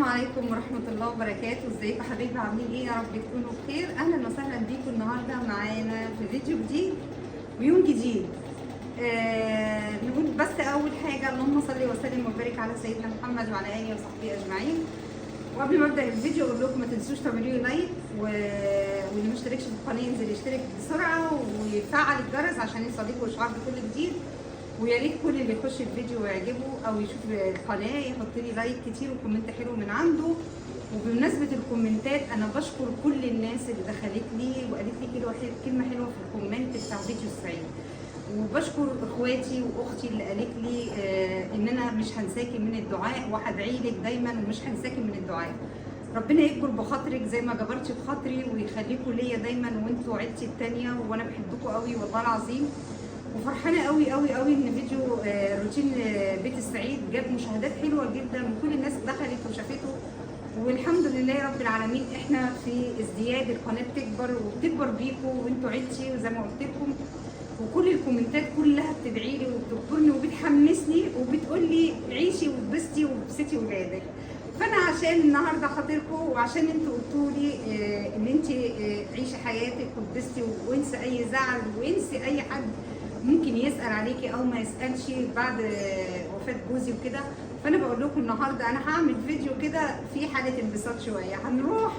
عليكم ورحمة الله وبركاته. ازيكم حبايبي؟ عاملين ايه؟ يا رب تكونوا بخير. اهلا وسهلا بيكم النهارده معانا في فيديو جديد ويوم جديد. نقول بس اول حاجة اللهم صل وسلم وبارك على سيدنا محمد وعلى اله وصحبه اجمعين. وقبل ما ابدا الفيديو اقول لكم ما تنسوش تعملوا لي like واللي ما اشتركش في القناة ينزل يشترك بسرعة ويفعل الجرس عشان يوصلكوا اشعار بكل جديد. ويا ريت كل اللي يخش الفيديو ويعجبه او يشوف القناة يحط لي like كتير و comment حلو من عنده. وبمناسبة الكومنتات انا بشكر كل الناس اللي دخلت لي وقالت لي كلمة حلوة في ال comment بتاع فيديو السعيد. وبشكر اخواتي واختي اللي قالت لي ان انا مش هنساكي من الدعاء وهدعي لك دايما ومش هنساكي من الدعاء. ربنا يكبر بخاطرك زي ما جبرتي بخاطري ويخليكوا ليا دايما وانتوا عيلتي التانية، وانا بحبكم قوي والله العظيم. وفرحانه قوي قوي قوي ان فيديو روتين بيت السعيد جاب مشاهدات حلوة جدا وكل الناس دخلت وشافته، والحمد لله رب العالمين. احنا في ازدياد، القناة بتكبر وبتكبر بيكم وانتوا عيلتي وزي ما قلت لكم. وكل الكومنتات كلها بتدعي لي وبتذكرني وبتحمسني وبتقول لي عيشي واتبسطي وابسطي ولادك. فانا عشان النهارده خاطركم وعشان انتوا قلتوا لي ان انت عيشي حياتك واتبسطي وانسي اي زعل وانسي اي حد ممكن يسال عليكي او ما يسالش بعد وفاه جوزي وكده. فانا بقول لكم النهارده انا هعمل فيديو كده في حاله انبساط شوية. هنروح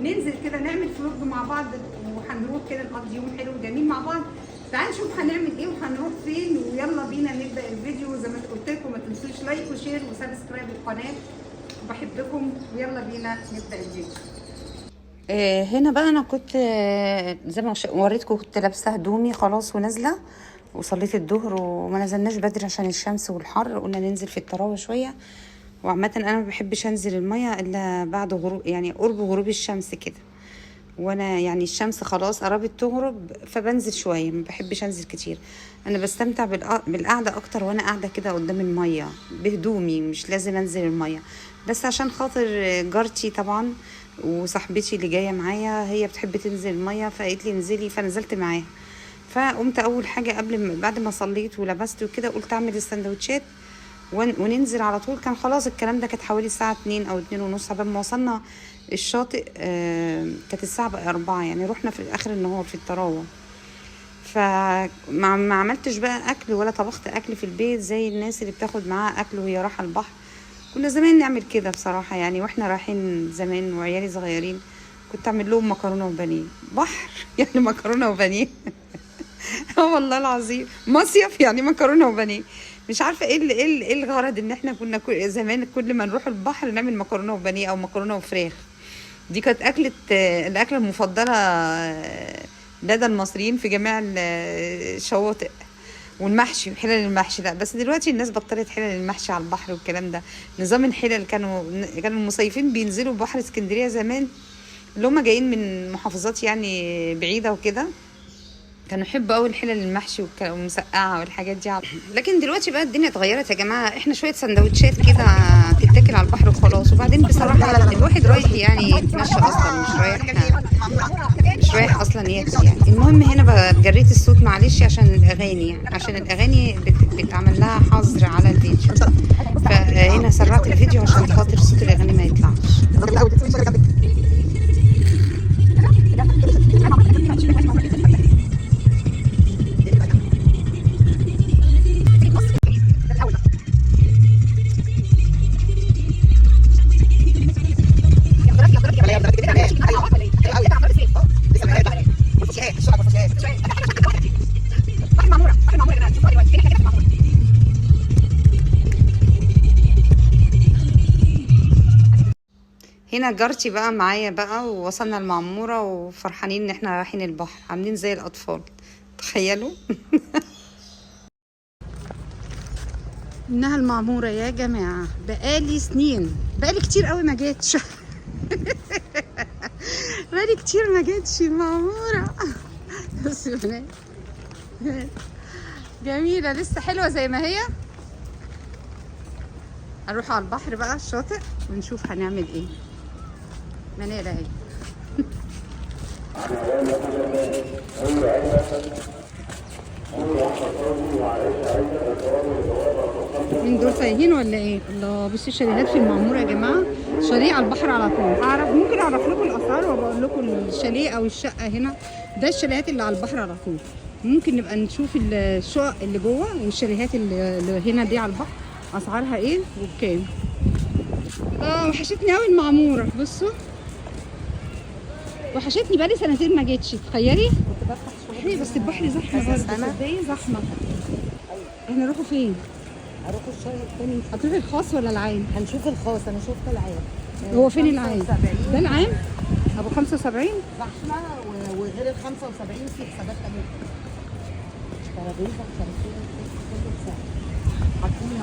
ننزل كده نعمل vlog مع بعض وهنروح كده نقضي يوم حلو وجميل مع بعض. تعالوا نشوف هنعمل ايه وهنروح فين، ويلا بينا نبدا الفيديو. زي ما قلت لكم ما تنسوش like و share و subscribe القناة، وبحبكم ويلا بينا نبدا الفيديو. هنا بقى انا كنت زي ما وريتكم كنت لابسه هدومي خلاص ونازلة، وصليت الظهر وما نزلناش بدري عشان الشمس والحر، قلنا ننزل في الطراوه شوية. وعامة انا ما بحبش انزل المية الا بعد غروب، يعني قرب غروب الشمس كده، وانا يعني الشمس خلاص قربت تغرب فبنزل شوية، ما بحبش انزل كتير. انا بستمتع بالقعده اكتر وانا قاعدة كده قدام المية بهدومي، مش لازم انزل المية، بس عشان خاطر جارتي طبعا وصاحبتي اللي جاية معايا هي بتحب تنزل المية، فقالت لي انزلي، فنزلت معاها. فقمت اول حاجة بعد ما صليت ولبست وكده قلت اعمل السندوتشات وننزل على طول. كان خلاص الكلام ده كانت حوالي الساعة 2 او 2:30 قبل ما وصلنا الشاطئ، كانت الساعة بقى 4، يعني رحنا في اخر النهار في الطراوه. فما ما عملتش بقى اكل ولا طبخت اكل في البيت زي الناس اللي بتاخد معاها اكل وهي رايحة البحر. كنا زمان نعمل كده بصراحة، يعني واحنا رايحين زمان وعيالي صغيرين كنت اعمل لهم مكرونه وبانيه بحر، يعني مكرونه وبانيه والله العظيم مصيف، يعني مكرونه وبانيه. مش عارفه ايه ايه الغرض ان احنا كنا زمان كل ما نروح البحر نعمل مكرونه وبانيه او مكرونه وفراخ. دي كانت اكله، الاكلة المفضلة لدى المصريين في جميع الشواطئ، والمحشي وحلل المحشي. لا بس دلوقتي الناس بطلت حلل المحشي على البحر والكلام ده، نظام الحلل. كانوا المصيفين بينزلوا بحر اسكندرية زمان، اللي هم جايين من محافظات يعني بعيدة وكده، كانوا يحبوا قوي الحلل المحشي والمسقعه والحاجات دي. لكن دلوقتي بقى الدنيا اتغيرت يا جماعة، احنا شوية سندوتشات كده تتاكل على البحر وخلاص. وبعدين بصراحة الواحد رايح يعني يتمشى اصلا، مش رايح اصلا ياكل يعني. المهم هنا جريت الصوت معلش عشان الاغاني، يعني عشان الاغاني بتعمل لها حظر على الفيديو، فهنا سرعت الفيديو عشان خاطر صوت الاغاني ما يطلعش. هنا جارتي بقى معايا بقى، ووصلنا المعمورة وفرحانين ان احنا رايحين البحر، عاملين زي الاطفال تخيلوا. انها المعمورة يا جماعة، بقالي سنين، بقالي كتير قوي ما جاتش بقالي كتير ما جاتش المعمورة. بس يا بنات جميلة لسه حلوة زي ما هي. هنروح على البحر بقى الشاطئ ونشوف هنعمل ايه. منال اهي. من دول تايهين ولا ايه؟ الله، بصوا الشاليهات في المعمورة يا جماعة، شاليه على البحر على طول. اعرف ممكن اعرف لكم الاسعار وبقول لكم الشاليه او الشقة هنا. ده الشاليهات اللي على البحر على طول. ممكن نبقى نشوف الشقق اللي جوه والشاليهات اللي هنا دي على البحر اسعارها ايه وبكام. وحشتني قوي المعمورة. بصوا وحشتني، بقالي سنتين ما جيتش، تخيلي. كنت بفتح شغل بس البحر زحمة برضه، تصدقي زحمة. احنا نروحوا فين؟ هروح الشارع التاني. هتروحي الخاص ولا العام؟ هنشوف الخاص. انا شفت العام. هو فين العام؟ ده العام؟ ابو 75 زحمة، وغير ال 75 في حسابات تانية. ترابيزة 50 كله بسعر. حاطين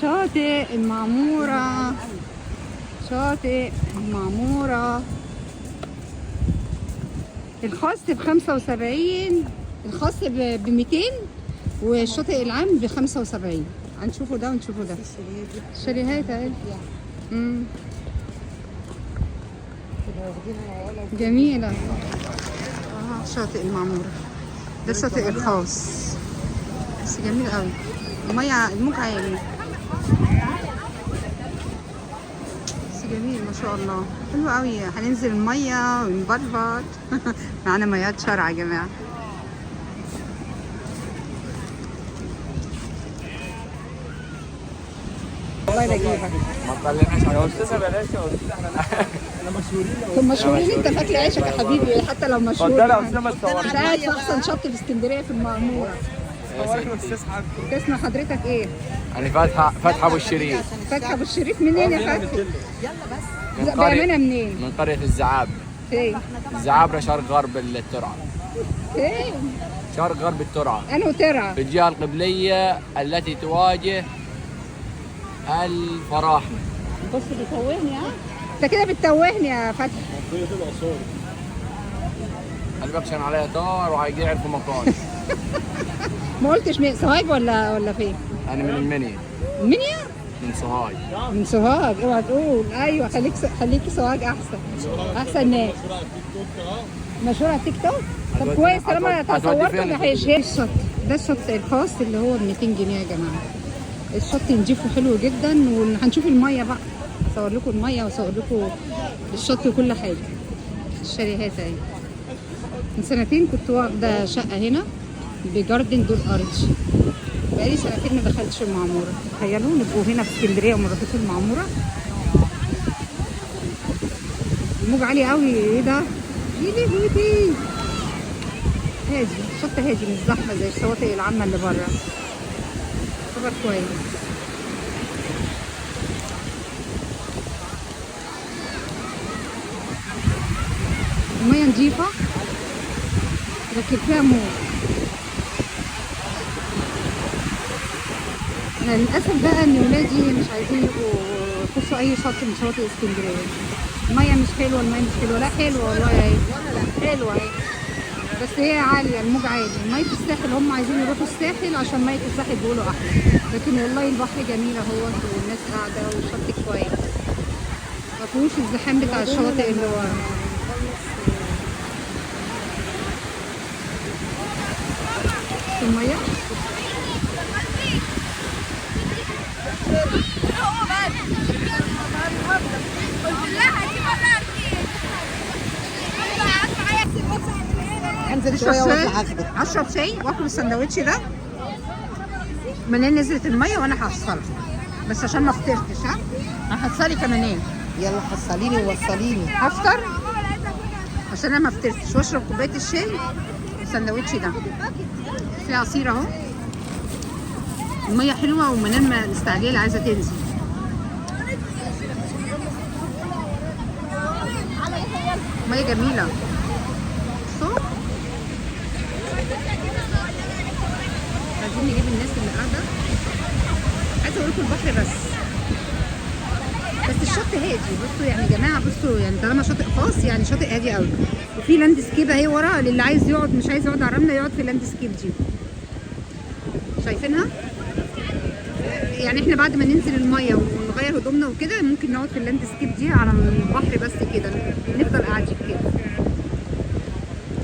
شاطئ المعمورة، شاطئ المعمورة. الخاص ب 75، الخاص ب 200، والشاطئ العام ب 75. هنشوفه ده ونشوفه ده. الشاليهات اهي. جميلة. شاطئ المعمورة ده الشاطئ الخاص، بس جميل قوي. المية الموج عالي بس جميل ما شاء الله، حلو قوي. هننزل المية ونبلبط. معانا ميات شرع يا جماعة. الله يلاقيك. ما تطلعناش يا استاذه، بلاش يا استاذه، احنا مشهورين. طب مشهورين، انت فاكر عيشك يا حبيبي حتى لو مشهور. اتفضلي يا استاذه، ما تصوريش. انت قاعد في احسن شط في اسكندرية في المعمورة. اسم حضرتك ايه؟ انا فتحي ابو الشريف. فتحي ابو الشريف منين يا فتحي؟ يلا بس. لا بامانه منين؟ من قرية الزعاب. فين؟ الزعابره شرق غرب الترعه. فين؟ شرق غرب الترعه. انو ترعه؟ في الجهة القبلية التي تواجه الفراحنه. بص بتوهني. ها؟ انت كده بتتوهني يا فتحي. منطقة الاثار. خلي بالك عشان عليها طار وهيجي يعرفوا مكاني. ما قلتش مين، سوهاج ولا فين؟ انا من المنيا. المنيا؟ من سوهاج. من سوهاج، اوعى تقول. ايوه خليكي سوهاج احسن. احسن ناس. مشهور على التيك توك؟ طب كويس طالما تصورت ما هيش. الشط ده الشط الخاص اللي هو ب 200 جنيه يا جماعة. الشط نضيف وحلو جدا، وهنشوف المية بقى. اصور لكم المية واصور لكم الشط وكل حاجة. الشاليهات اهي. من سنتين كنت واخده شقه هنا بجاردن دور ارضي. بقالي سنتين ما دخلتش المعمورة. تخيلوا نبقوا هنا في اسكندرية وما نروحوش المعمورة. الموج عالي قوي. ايه ده؟ ايه لهوتي؟ هادي، شط هادي، مش زحمة زي الشواطئ العامة اللي بره. خبر كويس. المية نضيفه لكن فيها موج. انا للاسف بقى ان ولادي مش عايزين يبقوا يخشوا اي شط من شواطئ اسكندرية. المية مش حلوة، المية مش حلوة. لا حلوة والله اهي، حلوة اهي، بس هي عالية، الموج عالي. مية الساحل هم عايزين يروحوا الساحل عشان مية الساحل بيقولوا احلى، لكن والله البحر جميل اهوت والناس قاعدة والشط كويس، ما فيهوش الزحام بتاع الشواطئ اللي ورا. المية انزل شوية واطلع اخدك. اشرب شاي واكل السندوتش ده. منين نزلت المية وانا هحصلها، بس عشان ما فطرتش. ها هحصلي كمان. يلا حصليني ووصليني. هفطر عشان انا ما فطرتش، واشرب كوباية الشاي والسندوتش ده. في عصير اهو. المية حلوة ومنال مستعجلة عايزه تنزل. مية جميلة. بصوا عايزين نجيب الناس اللي قاعدة. عايزه اقول لكم البحر بس الشط هادي. بصوا يعني يا جماعة، بصوا يعني طالما شاطئ خاص يعني شاطئ هادي قوي. وفي landscape اهي ورا للي عايز يقعد، مش عايز يقعد على الرملة يقعد في ال landscape دي. شايفينها؟ يعني احنا بعد ما ننزل المية ونغير هدومنا وكده ممكن نقعد في ال landscape دي على البحر بس كده، نفضل قاعدين كده.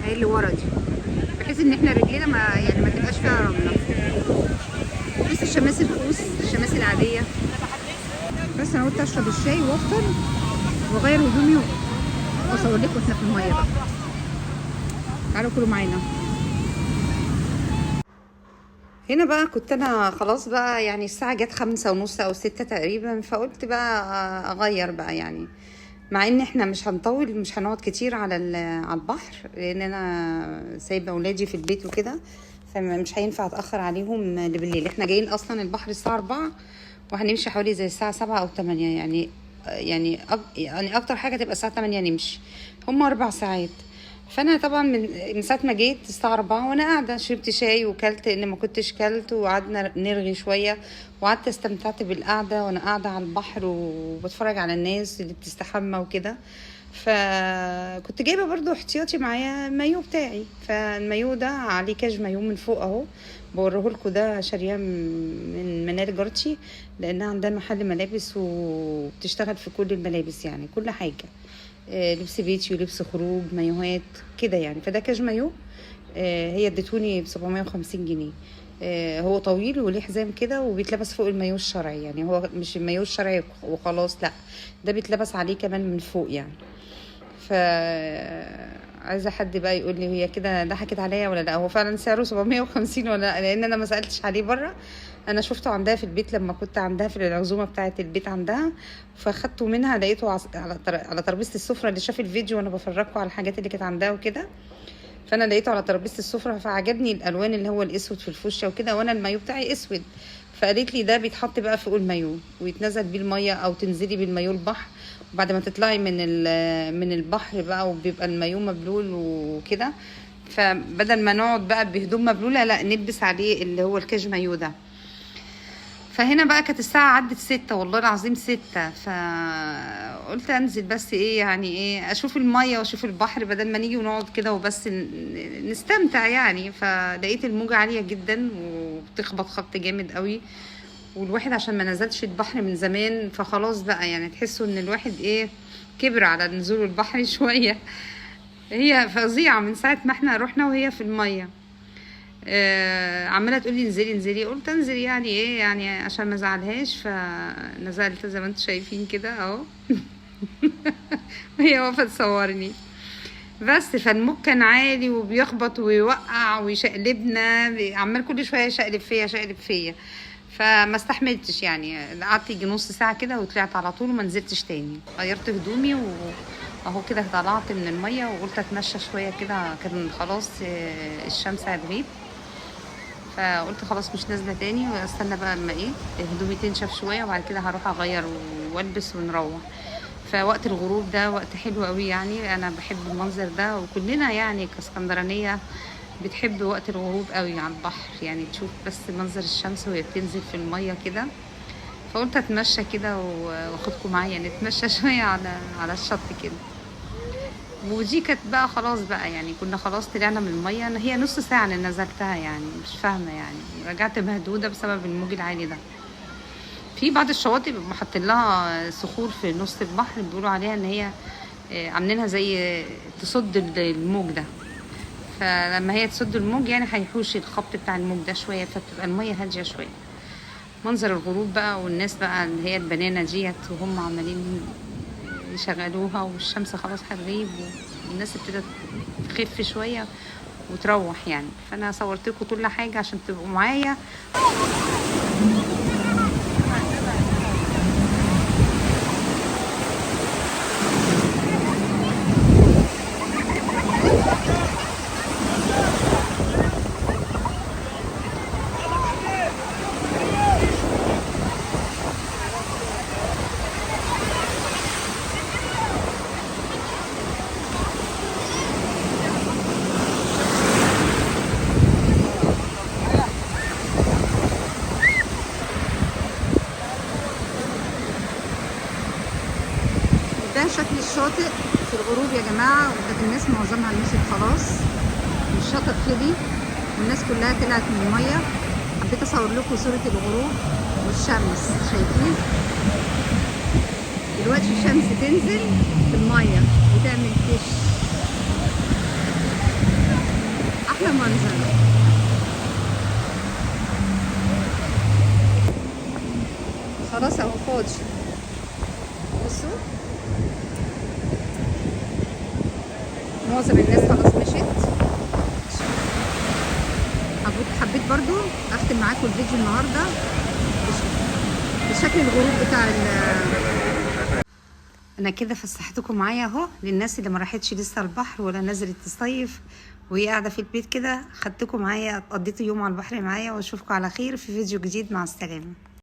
اهي اللي ورا دي، بحيث ان احنا رجلينا ما يعني ما تبقاش فيها رملة. بس الشماسي الخوص، الشماسي عادية. بس انا قلت اشرب الشاي وافطر واغير هدومي واصور لكم واحنا في المية بقى. تعالوا كلوا معانا. هنا بقى كنت انا خلاص بقى يعني الساعة جت 5:30 او 6 تقريبا، فقلت بقى اغير بقى يعني، مع ان احنا مش هنطول، مش هنقعد كتير على البحر، لان انا سايبه اولادي في البيت وكده، فمش هينفع اتاخر عليهم لبالليل. احنا جايين اصلا البحر الساعة 4 وهنمشي حوالي زي الساعة 7 او 8، يعني يعني يعني اكتر حاجة تبقى الساعة 8 نمشي، هم 4 ساعات. فانا طبعا من ساعة ما جيت الساعة 4 وانا قاعدة شربت شاي وكلت، لان ما كنتش كلت، وقعدنا نرغي شوية، وقعدت استمتعت بالقعده وانا قاعدة على البحر وبتفرج على الناس اللي بتستحمى وكده. فكنت جايبه برضو احتياطي معايا المايو بتاعي، فالمايو ده عليه كاج مايو من فوق اهو بوريه لكم، ده شارياه من منال جارتي، لانها عندها محل ملابس وبتشتغل في كل الملابس يعني كل حاجة، لبس بيتي ولبس خروج، مايوهات كده يعني. فده كاج مايو، هي اديتوني ب 750 جنيه. هو طويل وليه حزام كده، وبيتلبس فوق المايو الشرعي، يعني هو مش المايو الشرعي وخلاص، لا ده بيتلبس عليه كمان من فوق يعني. ف عايزه حد بقى يقول لي هي كده ضحكت عليا ولا لا، هو فعلا سعره 750 ولا لا، لان انا ما سالتش عليه بره، انا شفته عندها في البيت لما كنت عندها في العزومة بتاعه البيت عندها، فاخدته منها، لقيته على ترابيزة السفرة. اللي شاف الفيديو وانا بفرجكم على الحاجات اللي كانت عندها وكده، فانا لقيته على ترابيزة السفرة، فعجبني الالوان اللي هو الاسود في الفوشيا وكده، وانا المايو بتاعي اسود، فقالت لي ده بيتحط بقى فوق المايو ويتنزل بيه المية، او تنزلي بالمايو البحر، وبعد ما تطلعي من البحر بقى وبيبقى المايو مبلول وكده، فبدل ما نقعد بقى بهدوم مبلوله، لا نلبس عليه اللي هو الكاج مايو ده. فهنا بقى كانت الساعة عدت 6، والله العظيم 6، فقلت انزل بس ايه يعني ايه اشوف المية واشوف البحر، بدل ما نيجي ونقعد كده وبس نستمتع يعني. فلقيت الموجة عالية جدا وبتخبط خبط جامد قوي، والواحد عشان ما نزلش البحر من زمان فخلاص بقى يعني تحسوا ان الواحد ايه كبر على نزول البحر شوية. هي فظيعة من ساعة ما احنا رحنا وهي في المية، عماله تقول لي انزلي انزلي، قلت انزل يعني ايه يعني عشان ما ازعلهاش، فنزلت زي ما انتم شايفين كده اهو. وهي واقفة تصورني بس. فالموج كان عالي وبيخبط ويوقع ويشقلبنا، عمال كل شوية يشقلب فيا يشقلب فيا، فما استحملتش يعني، قعدت يجي نص ساعة كده وطلعت على طول وما نزلتش تاني. غيرت هدومي واهو كده طلعت من المية وقلت اتمشى شوية كده، كان خلاص الشمس هتغيب، فقلت خلاص مش نازله تاني، واستنى بقى اما ايه هدومي تنشف شوية وبعد كده هروح اغير والبس ونروح. فوقت الغروب ده وقت حلو قوي يعني، انا بحب المنظر ده، وكلنا يعني كاسكندرانيه بتحب وقت الغروب قوي على البحر، يعني تشوف بس منظر الشمس وهي بتنزل في المية كده. فقلت اتمشى كده واخدكم معايا نتمشى شوية على الشط كده. ودي كانت بقى خلاص بقى يعني كنا خلاص طلعنا من المية، هي نص ساعة اللي نزلتها يعني مش فاهمه يعني، رجعت مهدوده بسبب الموج العالي ده. في بعض الشواطئ بيبقوا حاطين لها صخور في نص البحر، بيقولوا عليها ان هي عاملينها زي تصد الموج ده، فلما هي تصد الموج يعني هيحوش الخبط بتاع الموج ده شوية، فبتبقى المية هادية شوية. منظر الغروب بقى والناس بقى اللي هي البنانه ديت وهم عمالين يشغلوها، والشمس خلاص هتغيب والناس ابتدت تخف شوية وتروح يعني. فانا صورت لكم كل حاجة عشان تبقوا معايا. ده شكل الشاطئ في الغروب يا جماعة، وكانت الناس معظمها مشيت خلاص، والشاطئ فضي والناس كلها طلعت من المية. حبيت اصور لكم صورة الغروب والشمس، شايفين دلوقتي الشمس تنزل في المية وتعمل كش، احلى منظر. خلاص اهو فاضي. بصوا معظم الناس خلاص مشيت. حبيت برضو اختم معاكم الفيديو النهارده بشكل الغروب بتاع انا كده فسحتكم معايا اهو، للناس اللي ما راحتش لسه البحر ولا نزلت تصيف وهي قاعدة في البيت كده، خدتكم معايا قضيتوا يوم على البحر معايا، واشوفكم على خير في فيديو جديد. مع السلامة.